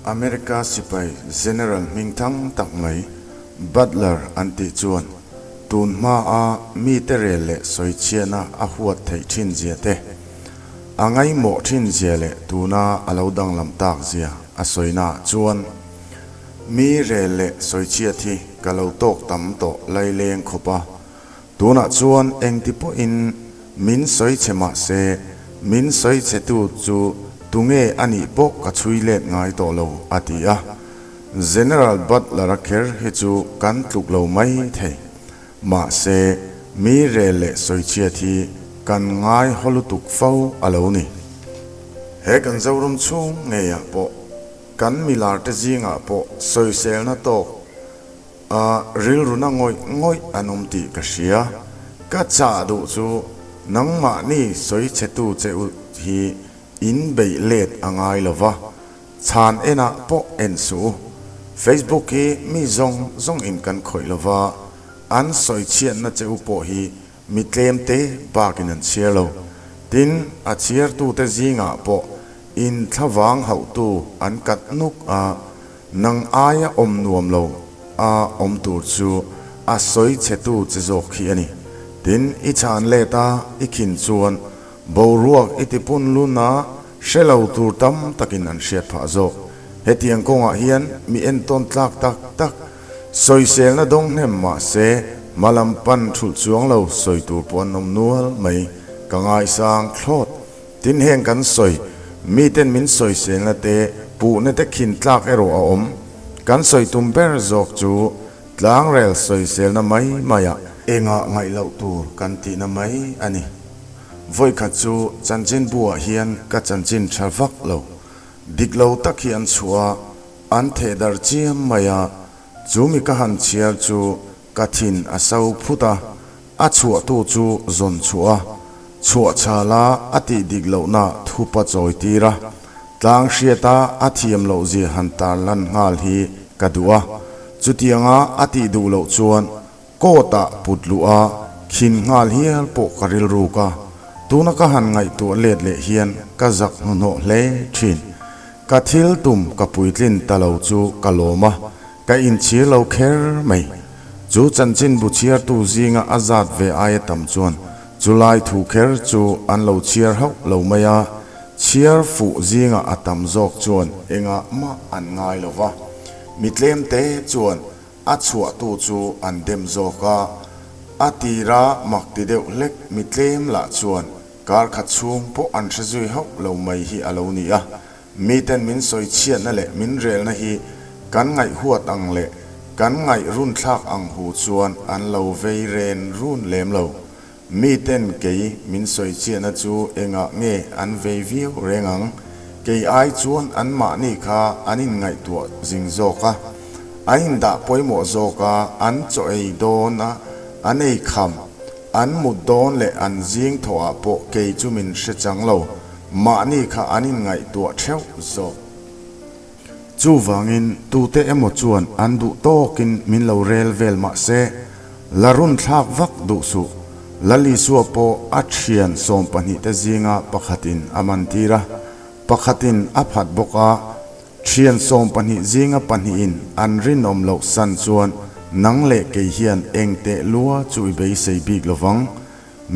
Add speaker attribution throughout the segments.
Speaker 1: America sipai General hmingthang tak mai Butler an tih chuan tun hma a mite rel leh sawichhiatna a huat theih thin zia te, a ngaihmawh thin zia leh tuna a lo danglam tak zia a sawina ah chuan mi rel leh sawichhiat hi ka lo tawk tam tawh laileng khawp a, Tunah chuan engti pawhin min sawi che mah se, min sawi chetu chu tunge a nih pawh ka chhui let ngai tawh lo, a ti a. General Butler-a kher hi chu kan tluk lo mai thei. Mahse, mi rel leh sawichhiat hi kan ngai haw lutuk fo a lo ni. He kan Zoram chhung ngeiah pawh, kan milarte zingah pawh sawiselna tawk A rilruna ngawih ngawih an awm tih ka hria. Ka chah duh chu nangmahni sawi chhetu che u hi in beih let a ngai lo va, chhan enah pawh en suh u. Facebook hi mi zawng zawng in kan khawih lo va, an sawi chhiatna che u pawh hi mi tlem te bakin an chhiar lo. Tin, a chhiartute zingah pawh in thlavang hauhtu an kat nuk a, Nang aia awm nuam lo a awm tur chu a sawi chhetu che zawk khi a ni. Tin, i chhan let a i khin chuan boruak i tipun lun a hre lo tur tam takin an hriat phah zawk. Hetiang kawngah hian mi entawn tlak tak tak sawiselna dawng hnem mah se hmalam pan thulh chuang lo sawi tur pawh an awm nual mai. Ka ngaisang thlawt. Tin heng kan sawi, miten min sawiselna te, puhna te khin tlak erawh a awm. Kan sawi tum ber zawk chu tlangrel sawiselna mai maiah engah ngaih loh tur kan tihna mai a ni. Vawikhat chu chanchinbu ah hian ka chanchin tha vak lo, dik lo tak hi an chhuah a, an theh darh chiam mai a, chu mi ka han chhiar chu Ka thin a so phut a, a chhuahtu chu zawn chhuah a, chhuah chhala a tih dik lohna thupa chawi tir a, tlang hriata a thiam loh zia han tarlan nghal hi ka duh a, chutianga a tih duh loh chuan court ah put luh a khin nghal hial pawh ka rilruk a, tuna ka han ngaihtuah let leh hian ka zak hnuhnawh hle thin. Ka thil tum ka puitlin ta lo chu ka lawm a, Ka inchhir lo kher mai. Chu chanchinbu chhiartu zinga a zat ve aia tam chuan chulai thu kher chu an lo chhiar hauh lo mai a, chhiar fuh zinga a tam zawk chuan engah mah an ngai lo va. Mi tlemte chuan a chhuahtu chu an dem zawk a, a tira mak ti deuh hlek mi tlem lah chuan kar khat chhung pawh an hre zui hauh lo mai hi a lo ni a. Miten min sawi chhiatna leh min relna hi kan ngaihhuat ang leh kan ngaih runthlak ang hu chuan an lo vei ren run lem lo. Miten kei min sawi chhiatna chu engah nge an vei viau reng ang? Kei ai chuan anmahni kha an inngaihtuah zing zawk a, an indah pawimawh zawk a, an chaw ei dawn a, an ei kham, an mut dawn leh an zing thawhah pawh kei chu min hre chang lo. Mahni kha an inngaihtuah theuh zawk. Chuvangin tute emaw chuan an duh tawkin min lo rel vel mah se, la run thlak vak duh suh. Lalisua pawh a thian sawmpahnihte zinga pakhatin a man tir a, pakhatin a phat bawk a, thian sawmpahnih zinga pahnihin an rinawm loh san chuan nang leh kei hian eng teh lua chu i beisei bik lovang.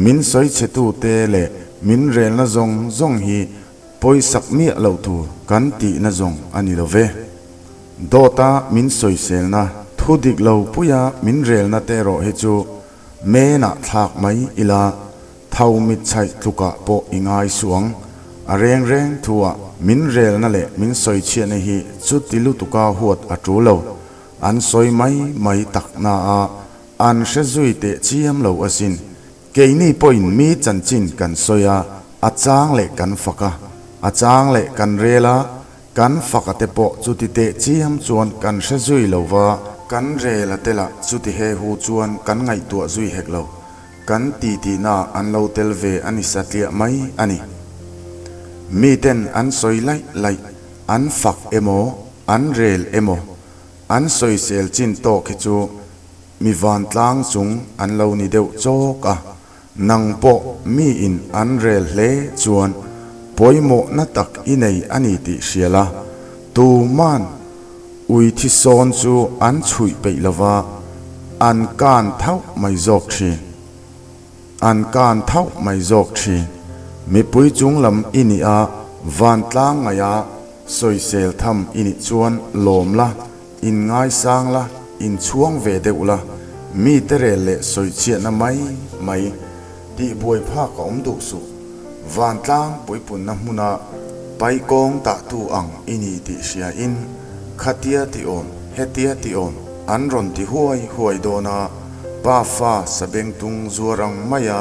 Speaker 1: Min sawi chhetute leh min relna zawng zawng hi pawisak miah loh tur kan tihna zawng a ni lo ve. Dawta min sawiselna, thu dik lo puia min relna te erawh hi chu menah thlak mai ila, tho mit chhaih tlukah pawh i ngai suang. A reng reng thuah min relna leh min sawichhiatna hi chuti lutuka huat a tul lo. An sawi mai mai takna a An hre zui teh chiam lo asin. Keini pawhin mi chanchin kan sawi a, a chang leh kan fak a, a chang leh kan rel a, kan fak a te pawh chuti teh chiam chuan kan hre zui lo va, kan rel a te lah chuti he hu chuan kan ngaihtuah zui hek lo, kan titihna an lo tel ve a ni satliah mai a ni. Miten an sawi laih laih, an fak emaw, an rel emaw, An sawisel chin tawk hi chu mi vantlang chung an lo ni deuh chawk a, nang pawh mi in an rel hle chuan pawimawhna tak i nei a ni tih hria la. Tuman ui thi sawn chu an chhuih peih lova, an kan thauh mai zawk thin. An kan thauh mai zawk thin. Mipui chung lam i nih a, vantlang ngaih a sawisel tham i nih chuan lawm la, in ngaisang la, in chhuang ve deuh la, mite rel leh sawichhiatna mai mai tihbuai phak a awm duh suh. Vantlang puipunna hmuna paikawng tahtu ang i ni tih hriain khatia ti awm, hetia ti awm an rawn ti huai huai dawn a, pafa sabengtung zuar ang maia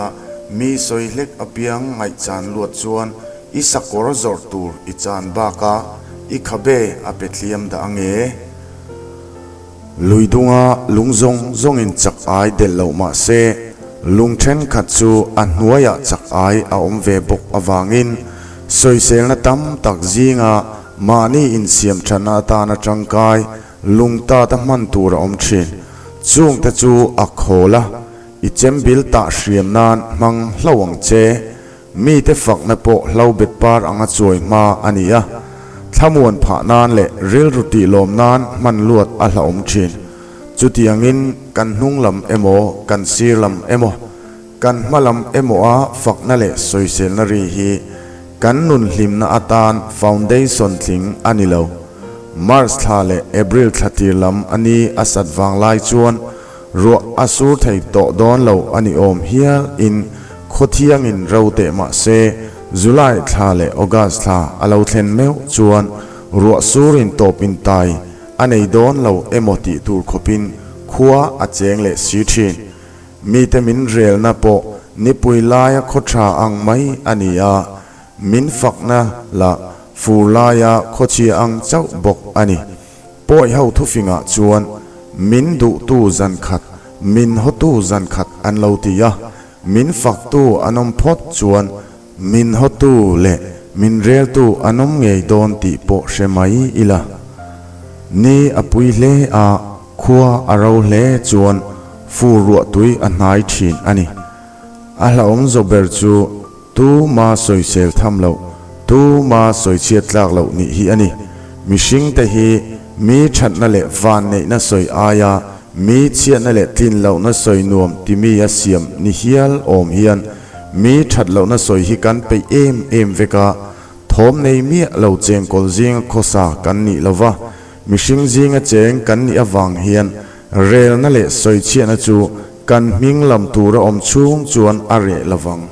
Speaker 1: mi sawi hlek apiang ngaihchan luat chuan i sakawr zawrh tur i chan bakah i khabe a pe tliam dah ange. Lui dunga lung zawng zawngin chak ai delh loh mah se, lung thenkhat chu a hnuaiah chak ai a awm ve bawk avangin sawiselna tam tak zinga mahni insiam thatna atana tangkai lung tata hman tur a awm thin. Chungte chu a khawl a, i chembil tah hriam nan hmang hlauh ang che. Mite fakna pawh hlo bet par anga chuai hma a ni a, thlamuan phah nan leh rilru tih lawm nan hman luat a hlauhawm thin. Chutiangin kan hnung lam emaw, kan sir lam emaw, kan hma lam emaw a fakna leh sawiselna ri hi kan nun hlimna atan foundation tling a ni lo. March thla leh April thla tir lam a ni a sat vang lai chuan Ruah a sur thei tawh dawn lo a ni awm hial in khawthiang in ro teh mah se July thla leh August thla a lo thlen meuh chuan ruah sur in tawp in tai a nei dawn lo emaw tih tur khawp in khua a cheng leh si thin. Mite min relna pawh nipui laia khaw tha ang mai a ni a, min fakna lah fur laia khawchhia ang chauh bawk a ni. Pawi ho thufingah chuan min duhtu zan khat, min hawtu zan khat an lo ti a, min faktu an awm phawt chuan min hawtu leh min reltu an awm ngei dawn tih pawh hre mai ila. Ni a pui hle a, khua a ro hle chuan fur ruahtui a hnai thin a ni. A hlauhawm zo ber chu Tu ma sawisel tham loh, tu ma sawichhiat tlak loh nih hi a ni. Mihringte hi mi thatna leh vanneihna sawi aia mi chhiatna leh tlin lohna sawi nuam timi a siam ni hial awm hian mi that lohna sawi hi kan peih em em vek a, thawm nei miah lo chengkawl zinga khawsa kan nih lova, mihring zinga cheng kan nih avang hian relna leh sawichhiatna chu kan hming lam tura awm chhung chuan a reh lovang.